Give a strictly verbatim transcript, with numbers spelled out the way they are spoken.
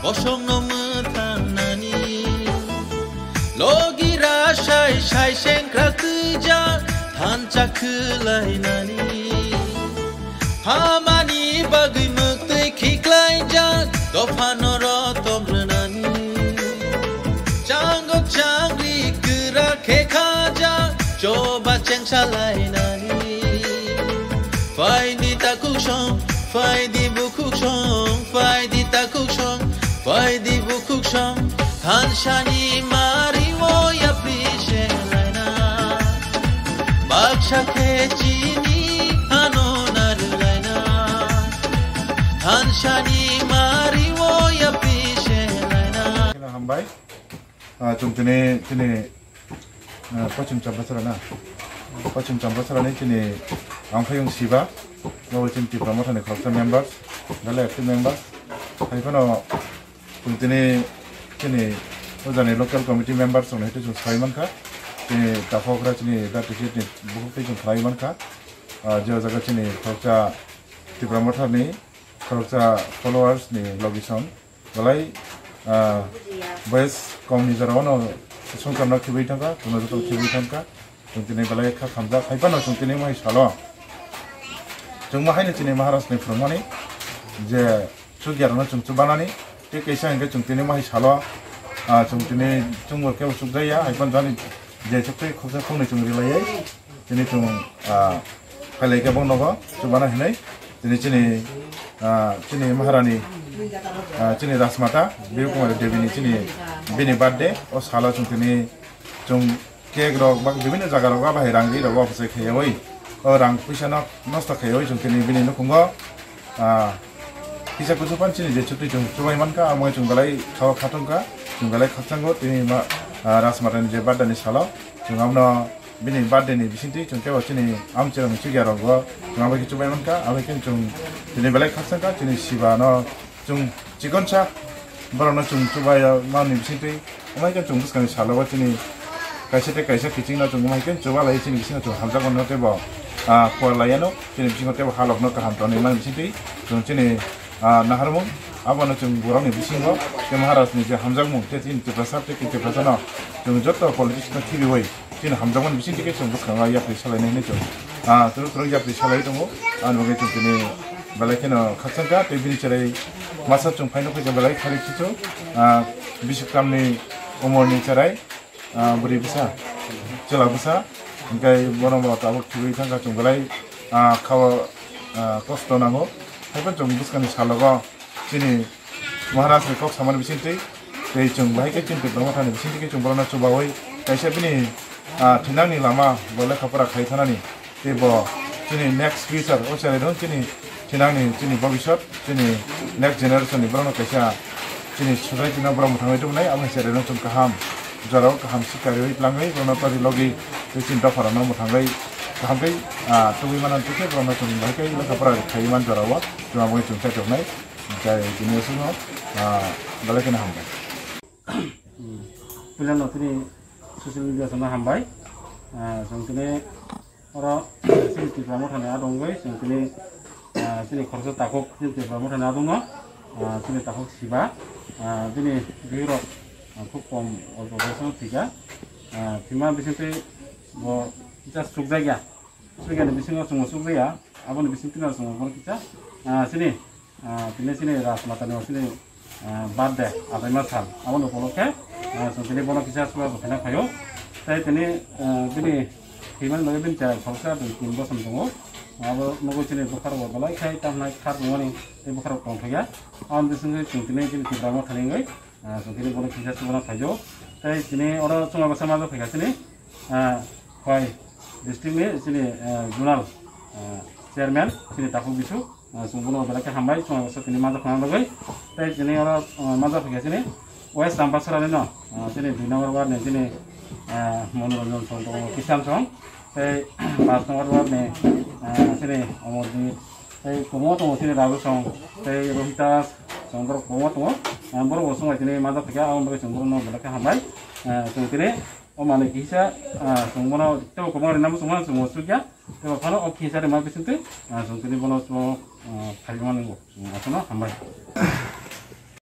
Bosongno mwthangnani. Logi rasai sai sengkrak twijak thansa khwlainani. Hamani bagwi mwktwi khiklaijak dophano rotom rwnani. Changok changri kwrak khe khajak choba chengsalainani. Phaidi takhuk song, phaidi bukhuk song, phaidi takhuk song, phaidi bukhuk song, thansani mari o yapri se laina. Baksa khe chini ano narwlaina. Thansani mari o yapri se laina. Hambai. Ah, chwng tini, tini, ah, Pachim Champachara na? Pachim Champachara ni chini Angphayung Siba, bo chini Tipra Mothani khoroksa members, belai active members. Hai phano chwng tini, chini ojani local committee members rokni hai chwng sai mankha. Chini takhokra chini da ticket ni bukhuk tei chwng khlai mankha. Ah, je o jaga chini khoroksa Tipra Mothani khoroksa followers ni logi song. Belai, ah, boyes kom ni jora o no songkar no khibi thangkha, kuno joto khibi thangkha. Chwng tini belai kha khamjak, hai phano chwng tini mai salo. Chwng ma haino chini Maharaj ni phwrwngmani je chukya rokno chwng chubanani, tei kaisa hinkhe chwng tini mai salo, ah, chwng tini chwngbo kebo chukjaya, hai phano jani je chukti khoksa khoknwi chwng rilaiwi. Tini chwng, ah, phailai khe bo nogo chubana hinwi. Tini chini, ah, chini Maharani, ah, chini Rajmata Biru Kumari Devi ni chini bini birthday. O salo chwng tini chwng cake rok ba bibinno jaga rogo bahai rang ri rogo, obochai khaiwi o rang puisa no nosto khaiwi chwng tini bini nukhungo, ah, kisa kusu phan chini je chukti chwng chubai mankha, amo chwng belai sao khatungkha, chwng belai khakchango tini ma, ah, Rajmata ni je birthday ni salo chwng amno bini birthday ni bisingtwi chwng kebo chini amchwrwng chukya rogo chwng abo khe chubai mankha, abo khe chwng tini belai khakchangkha chini Siba no chwng chikonsa borok no chwng chubai mani bisingtwi, amai khe chwng bwskang ni salo bo chini kaisa tei kaisa kiching no chwng amai khe chuba lai chini bisingo chwng hamjak mano tei bo, ah, kuar lai ano chini bisingo tei bo halok no kaham tonwi mani bisingtwi chwng chini, ah, naharmung abono chwng borok ni bisingo tei Maharaj ni je hamjakmung tei chini Tiprasa tei Tiprasa no chwng joto politics no khibiwi chini hamjakmani bisingtwi khe chwng bwskango yapri salainai hinwi chwng, ah, twrwk twrwk yapri salai tongo. Ani bagwi chwng tini belai kheno khakchangkha tei bini cherai masa chwng phaino khe belai khari khichu, ah, bisik tamni umorni cherai, ah, bwrwi bwsa, chwla bwsa, hinkhe bono bo tabuk khibiwi thangkha chwng belai, ah, khao, ah, kosto nango. Haiphano chwng bwskangni salogo chini Maharaj ni kok samani bisingtwi tei chwng bahai khe chini Tipra Mothani bisingtwi khe chwng bohrokno chubaui kaisa bini, ah, thinangni lama bo lekha pora khai thanani tei bo chini next future o cheraino chini thinangni chini bobisot chini next generation ni bohrokno kaisa chini society no borok mwthangwi tubunai abo hai cheraino chwng kaham jorao kaham sikariui tlangwi bohrokno tori logi tei chini dopharokno mwthangwi kaham khe, ah, tubui mano tei khe bohrokno chwng bahai khe lekha pora khai man jorao chwng abo hai chwng chaituknai. Hingke tini aswkno, ah, belai kheno hambai. Hmm. Puila no tini social media sana hambai. Ah, chwng tini oro chini Tipra Mothani adongwi chwng tini, ah, chini khoroksa takhuk chini Tipra Mothani adongno, ah, chini takhuk Siba, ah, bini bihurok, ah, khub kom, olpo boyosno thwikha. Ah, thwima bisingtwi bo just chukjakya. Chukya ni bisingo chwng chukjakya. Aboni bisingtwi no chwng bono kisa, ah, chini Ah, tini chini Rajmata ni chini, ah, birthday, achaima sal. Aboni upolokhe, ah, chwng tini bono kisa chuba bo khaina phaio. Tei tini, ah, bini thwimani logi bini chwrai khoroksa dui tin bosom tongo. Abo nugwi chini bwkharok bo belai khai tamnai kha tongmani tei bwkharok tongthokya. Aboni bisingtwi chwng tini chini Tipra Mothani wngwi, ah, chwng tini bono kisa chubana phaio. Tei tini oro chwngno bwsa majak phaikha chini, ah, Khwai district ni chini, ah, zonal, ah, chairman chini Takhuk Bisu. Ah, chwng bono belai khe hambai, chwng abo tini majak khna bagwi. Tei tini oro, ah, majak khe chini West Champachara ni no, ah, chini dui number ward ni chini, ah, Monoranjan song tongo, Kisan song. Tei paanch number ward ni, ah, chini Omorjit. Tei komo tongo chini Raju song. Tei Rohitas song borok komo tongo. Ah, borok bo chwng bai tini majak khe, abo bagwi chwng bono belai khe hambai. Ah, chwng tini o manwi kisa, ah, chwng bono tei komo rinani chwng bono chwng sukya. Tei bo phano o kisa rima bisingtwi, ah, chwng tini bono chwng, ah, phaimani bo chwng aswkno hambai.